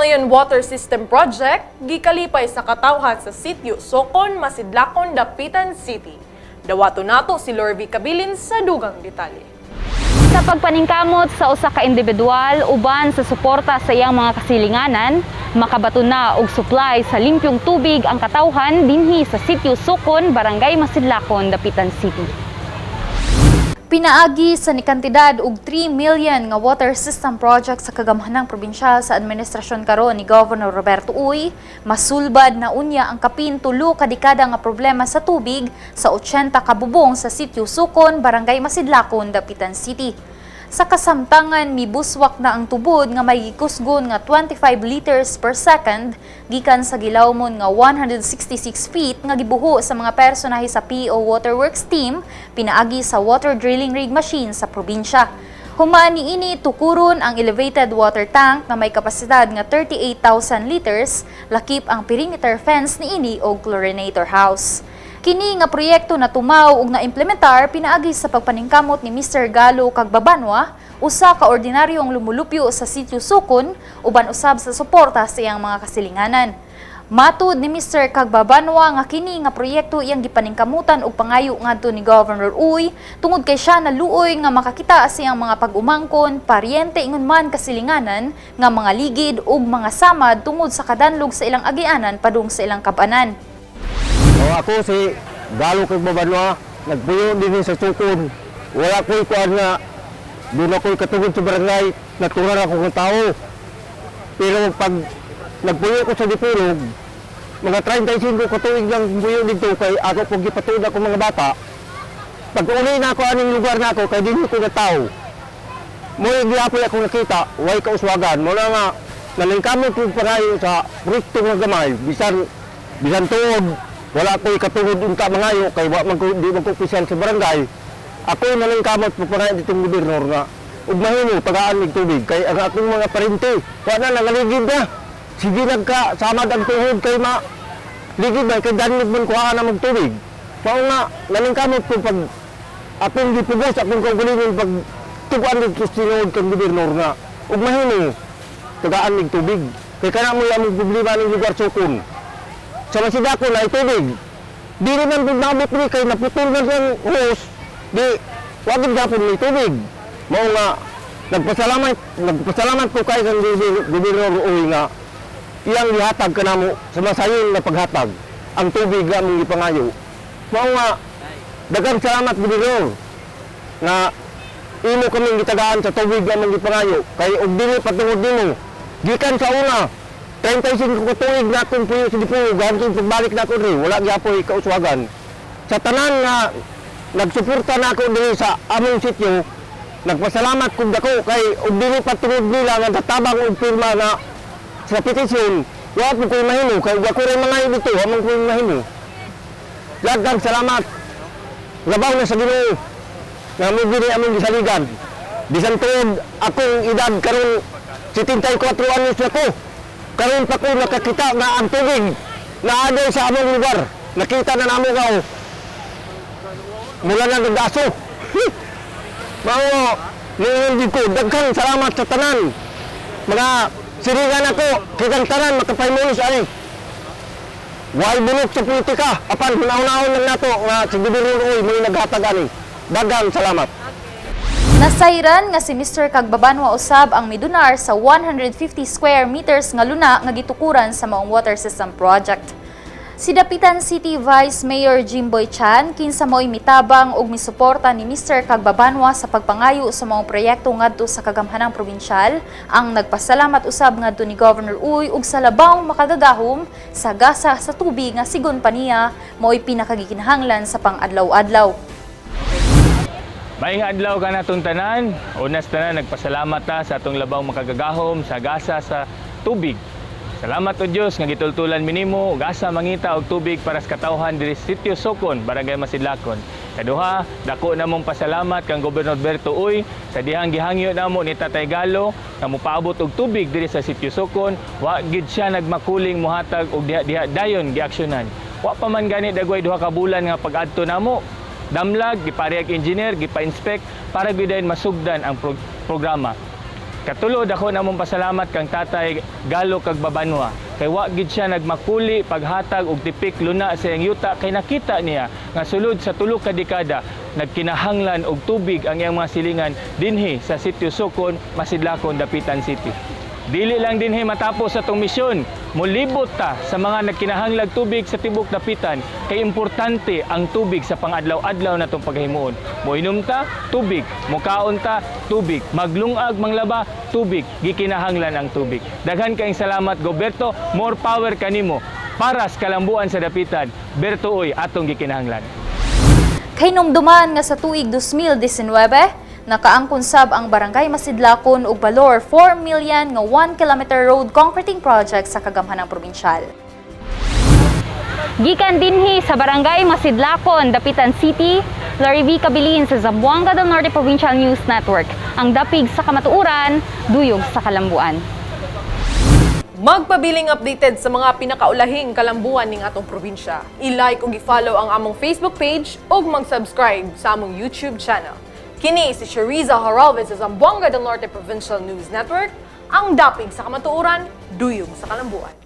Million water system project gikalipay sa katawhan sa Sitio Sokon, Masidlakon, Dapitan City. Dawato nato si Lorvi Kabilin sa dugang detalye. Sa pagpaningkamot sa usa ka individual uban sa suporta sa iyang mga kasilinganan, makabato na og supply sa limpyong tubig ang katawhan dinhi sa Sitio Sukon, Barangay Masidlakon, Dapitan City. Pinaagi sa nikantidad og 3 million nga water system project sa kagamhanang probinsyal sa administrasyon karon ni Governor Roberto Uy, masulbad na unya ang kapin 3 ka dekada nga problema sa tubig sa 80 ka bubong sa Sitio Sukon, Barangay Masidlakon, Dapitan City. Sa kasamtangan, mibuswak na ang tubod nga may gikusgon nga 25 liters per second gikan sa gilawmon nga 166 feet nga gibuho sa mga personahe sa PO Waterworks team pinaagi sa water drilling rig machine sa probinsya. Human niini, tukuron ang elevated water tank nga may kapasidad nga 38,000 liters, lakip ang perimeter fence niini og chlorinator house. Kini nga proyekto na tumaw ug naimplementar pinaagi sa pagpaningkamot ni Mr. Galo Kagbabanwa, usa ka ordinaryong lumulupyo sa Sitio Sukon, uban usab sa suporta sa iyang mga kasilinganan. Matud ni Mr. Kagbabanwa nga kini nga proyekto iyang gipaningkamutan og pangayo ngadto ni Governor Uy tungod kay siya naluoy nga makakita sa iyang mga pag-umangkon, paryente ingon man kasilinganan nga mga ligid ug mga samad tungod sa kadanlog sa ilang agianan padung sa ilang kabanan. O, ako si Galo Kagbabanwa, nagpuyo din sa Sukon. Wala ko'y kuan nga, doon ako'y katugod sa barangay, natural ako ng tao. Pero pag nagpuyo ko sa Dipolog, mga 35 ka tuig lang puyo dito kay ako pag gipatuod ako mga bata. Pag uli na ako aning lugar na ako, kay din ko na tao. Mo gihapoy ako nakita, way kauswagan. Mo na nga, nalingkamot ko pangayo sa proyekto nga gamay, bisan bisan tuod, wala ko'y katungod unta mangayo, kay wa man ko, di man ko opisyal sa barangay. Ako nalingkamot po pangayo ditong gobernador nga, ug mahimo tagaan mig tubig, kay ang akong mga parente, wa na nangaligid na. Sige nagka, samad ang tuhod kay ma, ligid na, kay danlog man kuhaan na tubig. Mao nga, nalingkamot ko pag akong gipugos, akong kaugalingon pag tuguan dito sa tinuod kang gobernador nga, ug mahimo tagaan mig tubig. Kay kana mo among problema ning lugar Sukon. Sa Masidako na tubig. Di rin man pud ni kay naputol na siyang hose, di wa gid gapon may tubig. Mao nga nagpasalamat ko kay kang gobernador Uy nga iyang gihatag kanamo sa masayon na paghatag ang tubig nga among gipangayo. Mao nga daghang salamat, gobernador, nga imo kaming gitagaan sa tubig nga among gipangayo kay og dili patungod nimo gikan sa una 35 ka tuig na akong puyo sa Dipolog hangtod pagbalik na ako diri wala gyapoy kauswagan. Sa tanan nga nagsuporta na ako diri sa among sityo, nagpasalamat kog dako kay og dili patungod nila nga tatabang og pirma na sa petisyon, wa po ko'y mahimo kay wa ko rin mga dito, wa man ko'y mahimo. Daghang salamat. Labaw na sa Ginoo nga mo gini among gisaligan. Bisan tuod akong edad karon 74 anyos na ko. Karon pa ko nakakita nga ang tubig na adoy sa among lugar. Nakita na namo nga oh, mula na nag-aso. Mao niingon ko daghang salamat sa tanan. Mga siringan ako, kitang tanan makapahimulos ani. Way bulok sa politika, apan hunahunahon lang nato nga si Gobernador Uy mo'y naghatag ani. Daghang salamat. Nasayran nga si Mr. Kagbabanwa usab ang midunar sa 150 square meters nga luna nga gitukuran sa maong water system project. Si Dapitan City Vice Mayor Jimboy Chan kinsa mo'y mitabang ug misuporta ni Mr. Kagbabanwa sa pagpangayo sa maong proyekto ngadto sa kagamhanang probinsyal ang nagpasalamat usab ngadto ni Governor Uy ug sa labawng makagagahom sa gasa sa tubig nga sigon pa niya mo'y pinakagikinahanglan sa pang-adlaw-adlaw. Maayong adlaw kanatong tanan. Una sa tanan, nagpasalamat ta sa atong labaw makagagahom sa gasa sa tubig. Salamat o Dios nga gitultulan minimo ug asa mangita og tubig para sa katawhan diri sa Sitio Sokon, Barangay Masidlakon. Kaduha, dako namong pasalamat kang Gobernador Berto Uy sa dihang gihangyo namo ni Tatay Galo nga mopaabot og tubig diri sa Sitio Sokon. Wa gid siya nagmakuling muhatag og diha-diha dayon giaksyonan. Wa pa man gani dagway 2 ka bulan nga pag-adto namo, damlag, giparehag engineer, gipa-inspect para gyud dayon masugdan ang programa. Katulod ako namong pasalamat kang Tatay Galo Kagbabanwa kay wa gid siya nagmakuli paghatag og tipik luna sa iyang yuta kay nakita niya nga sulod sa 3 ka dekada nagkinahanglan og tubig ang iyang mga silingan dinhi sa Sitio Sukon, Masidlakon, Dapitan City. Dili lang dinhi matapos sa atong misyon, molibot ta sa mga nagkinahanglag tubig sa tibok Dapitan kay importante ang tubig sa pangadlaw-adlaw natong paghimuon. Moinom ta, tubig, mukaon ta, tubig, maglungag, manglaba, tubig, gikinahanglan ang tubig. Daghan kayong salamat, Goberto, more power kanimo para sa kalambuan sa Dapitan. Berto Uy, atong gikinahanglan. Kahinumduman nga sa tuig 2019, nakaangkon sab ang Barangay Masidlakon og balor 4 million nga 1 kilometer road concreting project sa kagamhanang probinsyal. Gikan dinhi sa Barangay Masidlakon, Dapitan City, Larry V. Cabilin sa Zamboanga del Norte Provincial News Network. Ang dapig sa kamatuoran, duyog sa kalambuan. Magpabiling updated sa mga pinakaulahing kalambuan ning atong probinsya. I-like ug i-follow ang among Facebook page ug mag-subscribe sa among YouTube channel. Kini si Shariza Haralvez sa Zamboanga del Norte Provincial News Network, ang dapig sa kamatuoran, duyog sa kalambuan.